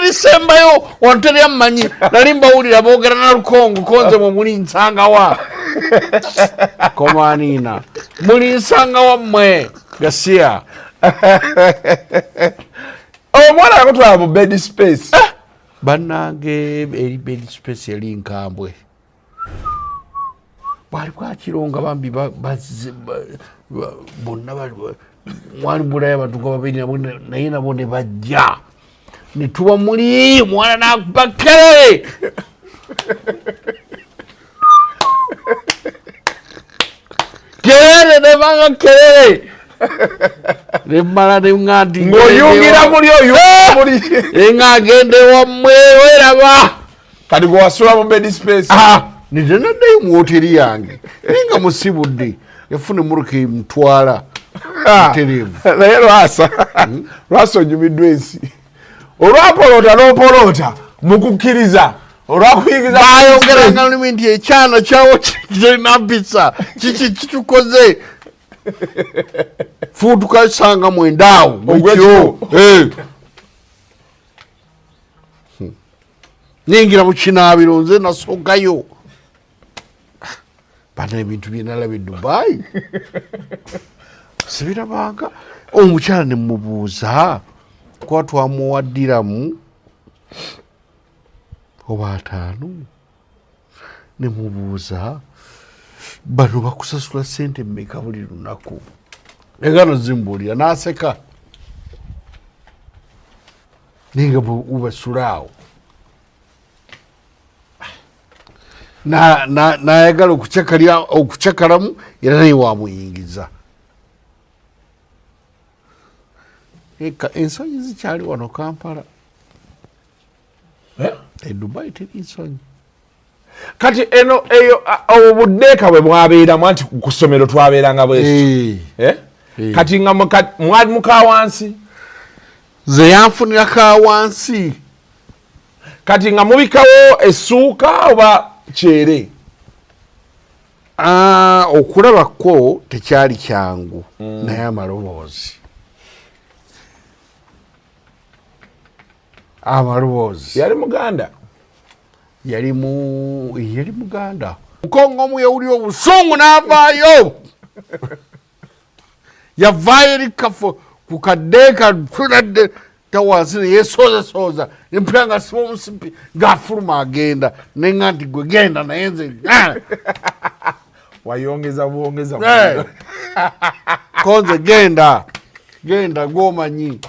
Erisembayo wano teri ammanyi, nali mbawulira boogera na Lukongo, konze mwe muli nsangawa komaniina, muli nsangawa mmwe gasiya. Omwana yakutwala mu bed space. Bannange, eri bed space eri nkambwe. Bwali bwakiro nga bambi bazze bonna mwali bulayo abantu nga babiri nabo, naye nabo ne bajja ne tuba muli, omwana nakuba kelele. Kelele nebanga kelele, nemala neŋŋa nti Ng'oyungira muli, oyungira muli. Eŋŋa gende wammwe weraba. Kati gwe wasula mu bed space? Ah, nze naddayo mu woteri yange, naye nga musibudde yafuna emmotoka emutwala butereevu. Naye Lwasa, Lwasa, onyumiddwa ensi olwapolota n'opolota mu kukkiriza olwakuyingiza. Bayogeranga lulimi nti ekyana kyawo kirina mpisa, kiki kitukoze fuutukasanga mwendaawo mukiro. Ningira mu kinaabiro, nze nasookayo. Bana, ebintu byenalaba e Dubai sibirabanga. Omukyala ne mubuuza kuba twamuwaddiramu oba 50, ne mubuuza, bano bakusasula sente mmeka buli lunaku? Egano zimbuulira n'aseka, naye nga bwebasula awo nayagala okucakalamu, era naye wamuyingiza. Eka ensonyi zikyali wano Kampala. Eh? E Dubai teri nsonyi. Kati eno eyo obwo buddeeka bwe mwabeeramu, anti ku ssomero twabeeranga bwesu. Eh. Eh? Eh. Kati nga mwali muka wansi? Nze yanfunira ka wansi. Kati nga mubikawo essuuka oba kyere? Ah, okulaba kwo tekyali kyangu, naye amaloboozi. Yali muganda? Yali muganda. Mukongo omu yawulira obusungu n'avaayo, yavaayo eri kafo ku kaddeeka tuladde tawansi neyesoozasooza, empira nga siba omusipi ng'afuluma agenda, neŋa nti gwe genda, naye nze Wayongeza bwongeza. Konze genda, genda gwomanyi.